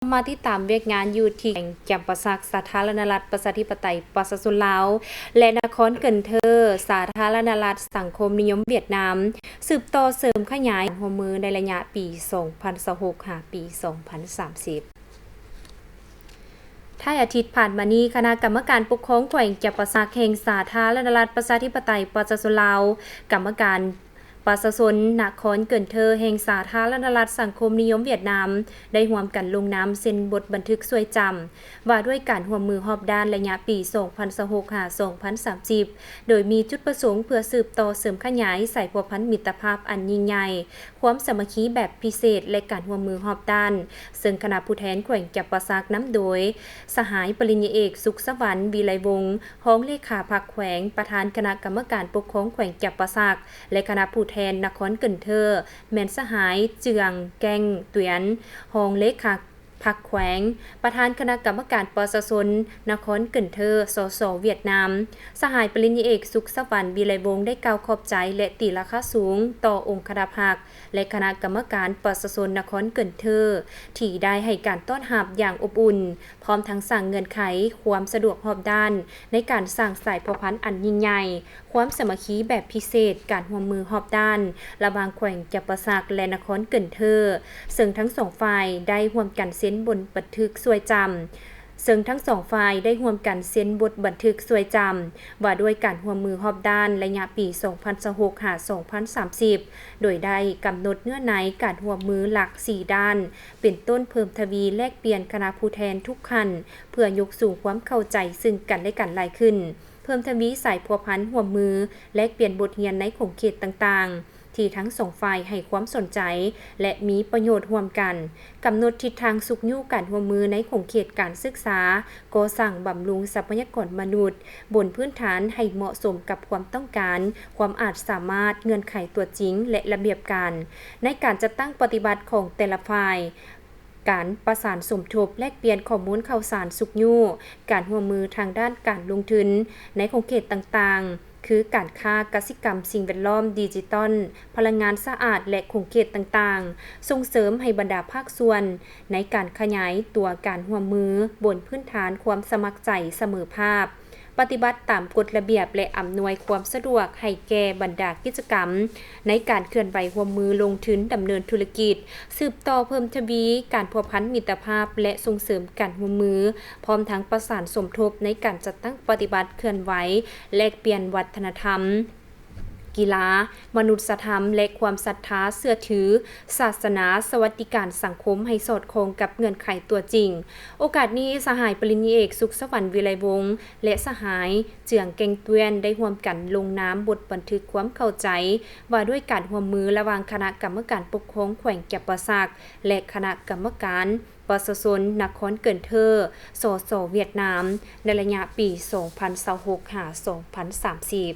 ມາຕິດຕາມວຽກງານຢູ່ທີ່ແຂວງຈຳປາສັກ ສາທາລະນະລັດ ປະຊາທິປະໄຕ ປະຊາຊົນລາວ ແລະ ນະຄອນເກີນເທີ ສາທາລະນະລັດ ສັງຄົມນິຍົມຫວຽດນາມ ສືບຕໍ່ເສີມຂະຫຍາຍການຮ່ວມມືໃນໄລຍະປີສອງພັນຊາວຫົກ ຫາປີສອງພັນສາມສິບ. ທ້າຍອາທິດຜ່ານມານີ້, ຄະນະກຳມະການປົກຄອງແຂວງຈຳປາສັກແຫ່ງສາທາລະນະລັດ ປະຊາທິປະໄຕ ປະຊາຊົນລາວ, ກຳມະການປະຊາຊົນນະຄອນເກີນເທີແຫ່ງສາທາລະນະລັດ ສັງຄົມນິຍົມຫວຽດນາມ ໄດ້ຮ່ວມກັນລົງນາມເຊັນບົດບັນທຶກຊ່ວຍຈຳ ວ່າດ້ວຍການຮ່ວມມືຮອບດ້ານໄລຍະປີສອງພັນຊາວຫົກ ຫາ ສອງພັນສາມສິບ ໂດຍມີຈຸດປະສົງເພື່ອສືບຕໍ່ເສີມຂະຫຍາຍສາຍພົວພັນມິດຕະພາບອັນຍິ່ງໃຫຍ່, ຄວາມສາມັກຄີແບບພິເສດ ແລະ ການຮ່ວມມືຮອບດ້ານ, ເຊິ່ງຄະນະຜູ້ແທນແຂວງຈຳປາສັກນຳໂດຍ ສະຫາຍປະລິນຍາເອກ ສຸກສະຫວັນ ວິໄລວົງ ຮອງເລຂາພັກແຂວງ, ປະທານຄະນະກຳມະການປົກຄອງແຂວງຈຳປາສັກ ແລະ ຄະນະຜູ້ແທນນະຄອນເກີນເທີ ແມ່ນສະຫາຍ ເຈືອງ ແກ້ງຕວຽນ ຮອງເລຂາ ພັກແຂວງ, ປະທານຄະນະກຳມະການປະຊາຊົນນະຄອນເກີນເທີ ສສ ຫວຽດນາມ, ສະຫາຍປະລິນຍາເອກ ສຸກສະຫວັນ ວິໄລວົງ ໄດ້ກ່າວຂອບໃຈ ແລະ ຕີລາຄາສູງຕໍ່ອົງຄະນະພັກ ແລະ ຄະນະກຳມະການປະຊາຊົນນະຄອນເກີນເທີ ທີ່ໄດ້ໃຫ້ການຕ້ອນຮັບຢ່າງອົບອຸ່ນ, ພ້ອມທັງສ້າງເງື່ອນໄຂຄວາມສະດວກຮອບດ້ານໃນການສ້າງສາຍພົວພັນອັນຍິ່ງໃຫຍ່, ຄວາມສາມັກຄີແບບພິເສດ, ການຮ່ວມມືຮອບດ້ານລະຫວ່າງແຂວງຈຳປາສັກ ແລະ ນະຄອນເກີນເທີ, ເຊິ່ງທັງສອງຝ່າຍໄດ້ຮ່ວມກັນເຊັນບົດບັນທຶກຊ່ວຍຈຳ, ເຊິ່ງທັງສອງຝ່າຍໄດ້ຮ່ວມກັນເຊັນບົດບັນທຶກຊ່ວຍຈຳ ວ່າດ້ວຍການຮ່ວມມືຮອບດ້ານໄລຍະປີສອງພັນຊາວຫົກ ຫາ ສອງພັນສາມສິບ ໂດຍໄດ້ກຳນົດເນື້ອໃນການຮ່ວມມືຫຼັກສີ່ດ້ານ ເປັນຕົ້ນ ເພີ່ມທະວີແລກປ່ຽນຄະນະຜູ້ແທນທຸກຂັ້ນ ເພື່ອຍົກສູງຄວາມເຂົ້າໃຈເຊິ່ງກັນ ແລະ ກັນຫຼາຍຂຶ້ນ, ເພີ່ມທະວີສາຍພົວພັນຮ່ວມມື ແລກປ່ຽນບົດຮຽນໃນຂົງເຂດຕ່າງໆ ທີ່ທັງສອງຝ່າຍໃຫ້ຄວາມສົນໃຈ ແລະ ມີປະໂຫຍດຮ່ວມກັນ, ກຳນົດທິດທາງຊຸກຍູ້ການຮ່ວມມືໃນຂົງເຂດການສຶກສາ, ກໍ່ສ້າງບຳລຸງຊັບພະຍາກອນມະນຸດ ບົນພື້ນຖານໃຫ້ເໝາະສົມກັບຄວາມຕ້ອງການ, ຄວາມອາດສາມາດ, ເງື່ອນໄຂຕົວຈິງ ແລະ ລະບຽບການ ໃນການຈັດຕັ້ງປະຕິບັດຂອງແຕ່ລະຝ່າຍ, ການປະສານສົມທົບ, ແລກປ່ຽນຂໍ້ມູນຂ່າວສານຊຸກຍູ້, ການຮ່ວມມືທາງດ້ານການລົງທຶນໃນຂົງເຂດຕ່າງໆ ຄື ການຄ້າ, ກະສິກຳ, ສິ່ງແວດລ້ອມ, ດິຈິຕອນ, ພະລັງງານສະອາດ ແລະ ຂົງເຂດຕ່າງໆ, ສົ່ງເສີມໃຫ້ບັນດາພາກສ່ວນໃນການຂະຫຍາຍຕົວການຮ່ວມມືບົນພື້ນຖານຄວາມສະໝັກໃຈສະເໝີພາບ, ປະຕິບັດຕາມກົດລະບຽບ ແລະ ອຳນວຍຄວາມສະດວກໃຫ້ແກ່ບັນດາກິດຈະກຳໃນການເຄື່ອນໄຫວຮ່ວມມືລົງທຶນດຳເນີນທຸລະກິດ, ສືບຕໍ່ເພີ່ມທະວີການພົວພັນມິດຕະພາບ ແລະ ສົ່ງເສີມການຮ່ວມມື, ພ້ອມທັງປະສານສົມທົບໃນການຈັດຕັ້ງປະຕິບັດເຄື່ອນໄຫວ ແລກປ່ຽນວັດທະນະທຳ, ກິລາ, ມະນຸດສະທຳ ແລະ ຄວາມສັດທາເຊື່ອຖື, ສາສະໜາ, ສະຫວັດດີການສັງຄົມໃຫ້ສອດຄ່ອງກັບເງື່ອນໄຂຕົວຈິງ. ໂອກາດນີ້, ສະຫາຍປະລິນຍາເອກ ສຸກສະຫວັນ ວິໄລວົງ ແລະ ສະຫາຍ ເຈືອງ ແກ້ງຕວຽນ ໄດ້ຮ່ວມກັນລົງນາມບົດບັນທຶກຄວາມເຂົ້າໃຈ ວ່າດ້ວຍການຮ່ວມມືລະຫວ່າງຄະນະກຳມະການປົກຄອງແຂວງຈຳປາສັກ ແລະ ຄະນະກຳມະການ ປະຊາຊົນນະຄອນເກີນເທີ ສສ ຫວຽດນາມ ໃນໄລຍະປີສອງພັນຊາວຫົກ ຫາ ສອງພັນສາມສິບ.